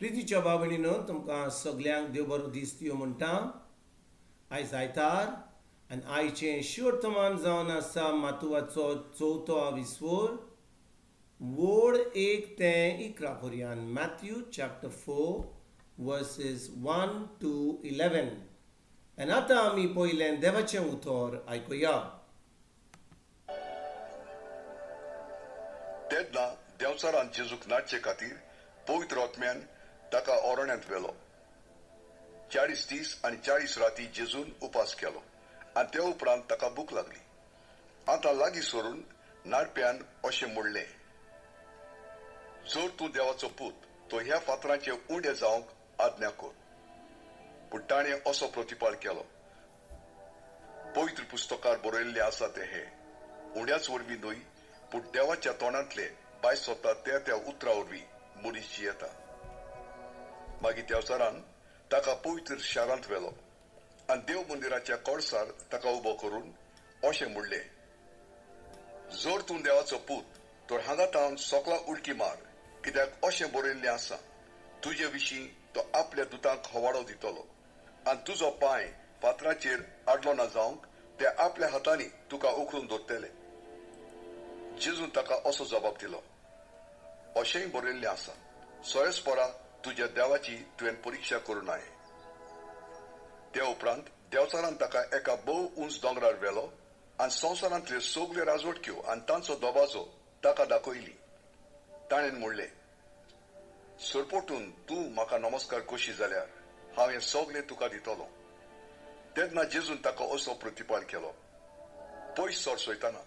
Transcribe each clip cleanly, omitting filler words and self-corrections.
प्रितीच्या भाव-भयणीनो, तुमकां सगल्यांक देव बरो दीस दियो म्हणटा. आयज आयतार आनी आयचें शिवर्तमान जावन आसा मातुवाचो चवथो आविस्वोर, वोड 1 ते 11 पर्यान, Matthew chapter 4 verses 1 to 11. आनी आतां आमी पयलें देवाचें उतर आयकुया. तेन्ना देंवचारान जेजूक नाडचे खातीर पवित्र आत्म्यान ताका अरण्यांत व्हेलो. 40 दीस आनी 40 राती जेजून उपास केलो आनी ते उपरांत ताका भूक लागली. आतां लागीं सरून नाडप्यान अशें म्हणलें, जर तूं देवाचो पूत तो ह्या फातरांचे उंडे जावंक आज्ञा कर. पूण ताणें असो प्रतिपाल केलो, पवित्र पुस्तकार बरयल्लें आसा तें हें, उंड्याच वरवीं न्हय पूण देवाच्या तोंडांतले भायर सोदता त्या त्या उतरा वरवीं मनीस जियेता. मागीर देवचारान ताका पवित्र शारांत व्हेलो आनी देव मंदिराच्या कळसार ताका उबो करून अशें म्हणलें, जर तूं देवाचो पूत तर हांगा तावन सकला उडकी मार, कित्याक अशें बरयल्लें आसा, तुजे विशीं तो आपल्या दुतांक हवाडो दितलो आनी तुजो पांय फातराचेर आडलो ना जावंक ते आपल्या हातांनी तुका उखलून धरतले. जेजून ताका असो जबाब दिलो, अशेंय बरयल्लें आसा, सोयसपरा तुज्या देवाची तुवें परिक्षा करूं नये. त्या उपरांत देवचारान ताका एका भोव उंच दोंगरार व्हेलो आनी संवसारांतल्यो सगल्यो राजवटक्यो आनी तांचो दबाजो ताका दाखयली. ताणें म्हणलें, सरपटून तूं म्हाका नमस्कार कशी जाल्यार हांव हें सगलें तुका दितलो. तेन्ना जेजून ताका असो प्रतिपाल केलो, पयस सर सोयताना,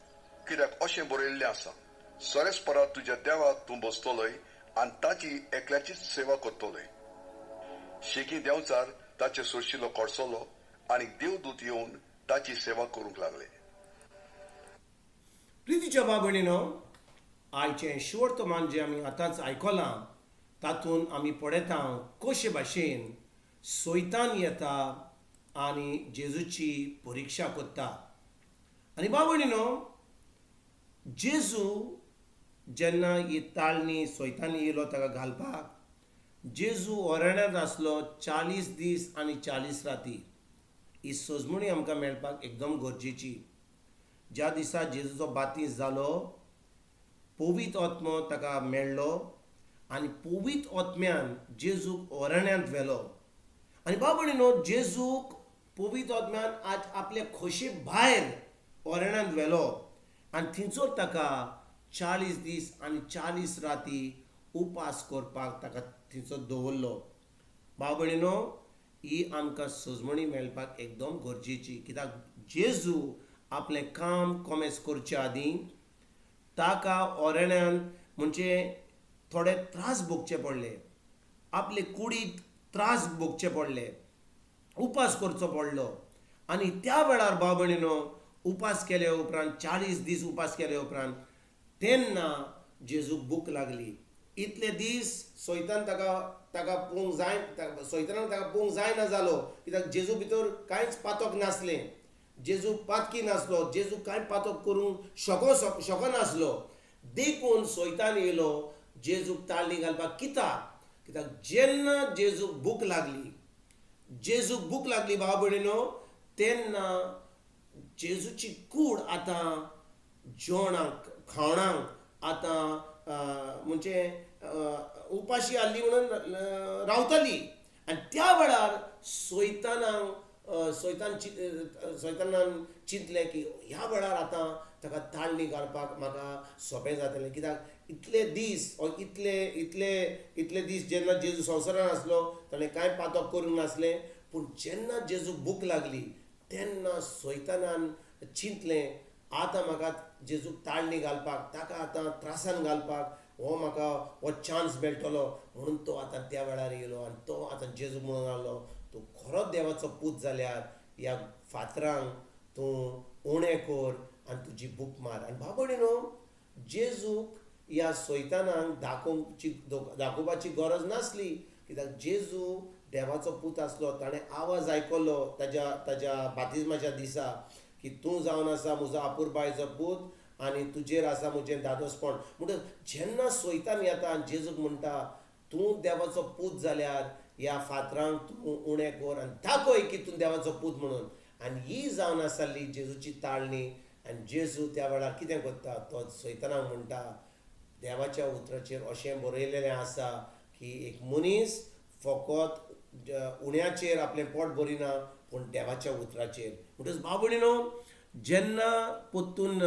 कित्याक अशें बरयल्लें आसा, सरेसपरा तुज्या देवाक तूं बसतलोय आनी ताची एकल्याचीच सेवा करतलोय. शेगी देंवचार ताचे सोरशिलो कडसलो आनी देवदूत येवन ताची सेवा करूंक लागले. प्रितीच्या भाव-भयणीनो, आयचें शिवर्तमान जें आमी आतांच आयकलां तातूंत आमी पळयता कशे भाशेन सैतान येता आनी जेजूची परिक्षा करता. आनी भाव-भयणीनो, जेजू जेन्ना ही ताळणी सैतान येयलो ताका घालपाक, जेजू अरण्यांत आसलो 40 दीस आनी 40 राती. ही सजमणी आमकां मेळपाक एकदम गरजेची. ज्या दिसा जेजूचो बातीस जालो, पवित्र आत्मो ताका मेळ्ळो आनी पवित्र आत्म्यान जेजूक अरण्यांत व्हेलो. आनी भाव-भयणीनो, जेजूक पवित्र आत्म्यान आज आपले खोशे भायर अरण्यांत व्हेलो आनी थंयसर ताका 40 दीस आनी 40 राती उपास करपाक ताका थंयसर दवरलो. भाव-भयणीनो, ही आमकां सजमणी मेळपाक एकदम गरजेची, कित्याक जेजू आपलें काम कोमेस करचे आदीं ताका अरण्यांत म्हणजे थोडे त्रास भोगचे पडले, आपले कुडीक त्रास भोगचे पडले, उपास करचो पडलो. आनी त्या वेळार भाव-भयणीनो, उपास केले उपरांत 40 दीस उपास केले उपरांत तेन्ना जेजूक भूक लागली. इतले दीस सैतान ताका ताका पोवंक जाय, सैतानाक ताका पोवंक जायना जालो, कित्याक जेजू भितर कांयच पातक नासलें, जेजू पातकी नासलो, जेजू कांय पातक करूंक शकनासलो. देखून सैतान येयलो जेजूक ताळणी घालपाक. कित्याक? कित्याक जेन्ना जेजूक भूक लागली, जेजूक भूक लागली भाव-भयणीनो, तेन्ना जेजूची कूड आतां जेवणाक खावणाक आतां म्हणजे उपाशी आहली म्हणून रावताली. आनी त्या वेळार सैतानाक सैतान सैतानान चिंतलें की ह्या वेळार आतां ताका ताळणी घालपाक म्हाका सोंपें जातलें, कित्याक इतले दीस इतले इतले इतले दीस जेन्ना जेजू संवसारान आसलो ताणें कांय पातक करूंक नासलें. पूण जेन्ना जेजूक भूक लागली तेन्ना सैतानान चिंतलें, आतां म्हाका जेजूक ताळणी घालपाक, ताका आतां त्रासान घालपाक हो म्हाका हो चान्स मेळटलो म्हणून तो आतां त्या वेळार येयलो आनी तो आतां जेजूक म्हणूंक लागलो, तूं खरोच देवाचो पूत जाल्यार ह्या फातरांक तूं उणें कर आनी तुजी भूक मार. आनी भाव-भयणीनो, जेजूक ह्या सैतानाक दाखोवपाची गरज नासली, कित्याक जेजू देवाचो पूत आसलो. ताणें आवाज आयकलो ताज्या ताज्या बातिज्माच्या दिसा की तूं जावन आसा म्हजो आपुरबायचो पूत आनी तुजेर आसा म्हजें दादोसपण. म्हणटच जेन्ना सैतान येता आनी जेजूक म्हणटा, तूं देवाचो पूत जाल्यार ह्या फातरांक तूं उणें कर आनी दाखय की तूं देवाचो पूत म्हणून. आनी ही जावन आसली जेजूची ताळणी. आनी जेजू त्या वेळार कितें करता, तो सैतानाक म्हणटा, देवाच्या उतराचेर अशें बरयलेलें आसा की एक मनीस फकत उण्याचेर आपलें पोट भरिना पूण देवाच्या उतराचेर. म्हणटकच भाव भयणीनो, जेन्ना परतून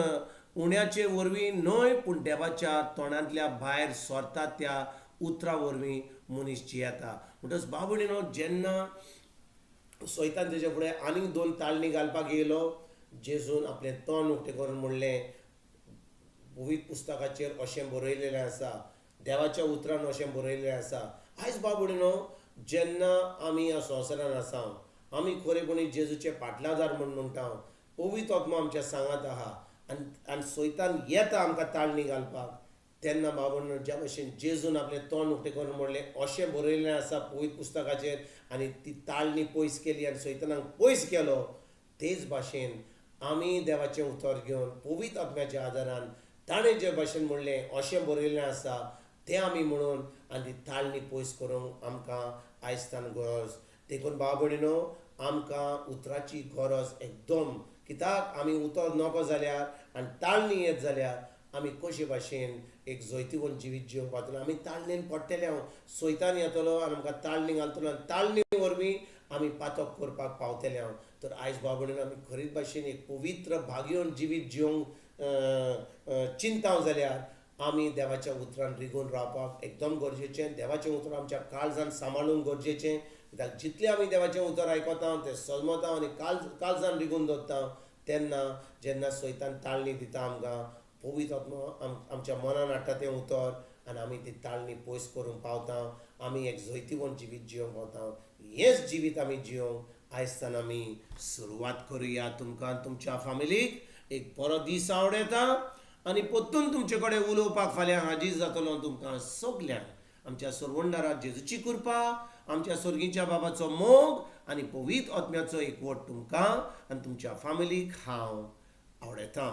उण्याचे वरवीं न्हय पूण देवाच्या तोंडांतल्या भायर सरता त्या उतरा वरवीं मनीस जियेता. म्हणटकच भाव भयणीनो, जेन्ना सैतान तेज्या फुडें आनीक दोन ताळणी घालपाक येयलो, जेजून आपलें तोंड उक्तें करून म्हणलें, पवित्र पुस्तकाचेर अशें बरयलेलें आसा, देवाच्या उतरान अशें बरयलेलें आसा. आयज भाव भयणीनो, जेन्ना आमी ह्या संवसारान आसा, आमी खरेपणी जेजूचे पाटलादार म्हूण म्हणटा, पवित्र आत्मो आमच्या सांगात आहा आनी आनी सैतान येता आमकां ताळणी घालपाक, तेन्ना भाव भयणीनो, ज्या भशेन जेजून आपलें तोंड उक्तें करून म्हणलें अशें बरयलें आसा पवित्र पुस्तकाचेर आनी ती ताळणी पयस केली आनी सैतानाक पयस केलो, तेच भाशेन आमी देवाचें उतर घेवन पवित्र आत्म्याच्या आदारान ताणें जे भाशेन म्हणलें अशें बरयलें आसा तें आमी म्हणून आनी ती ताळणी पयस करूंक आमकां आयजतान गरज. देखून भाव भयणीनो, आमकां उतराची गरज एकदम, कित्याक आमी उतर नको जाल्यार आनी ताळणी येत जाल्यार आमी कशे भाशेन एक जैतिवंत जिवीत जिवंक पावतले. आमी ताळणेन पडटले, हांव सैतान येतलो आनी आमकां ताळणी घालतलो आनी ताळणी वरवीं आमी पातक करपाक पावतले हांव. तर आयज भाव भयणीनो, आमी खरीच भाशेन एक पवित्र भाग्यवंत जिवीत जिवंक चिंताव जाल्यार आमी देवाच्या उतरान रिगून रावपाक एकदम गरजेचें. देवाचें उतर आमच्या काळजान सांबाळूंक गरजेचें, कित्याक जितलें आमी देवाचें उतर आयकता तें सजमता आनी काळजान रिगून दवरता, तेन्ना जेन्ना सैतान ताळणी दिता आमकां, पवित्र आत्मो आमच्या मनान हाडटा तें उतर आनी आमी ती ताळणी पयस करूंक पावता, आमी एक जैतिवंत जिवीत जिवंक पावता. हेंच जिवीत आमी जिवंक आयजतान आमी सुरवात करुया. तुमकां तुमच्या फामिलीक एक बरो दीस आवडटा आनी परतून तुमचे कडेन उलोवपाक फाल्यां हाजीर जातलो. तुमकां सगल्यांक आमच्या सरवंडाराक जेजूची कृपा, आमच्या सर्गीच्या बाबाचो मोग आनी पवित्र आत्म्याचो एकवट तुमकां आनी तुमच्या फामिलीक हांव आवडटा.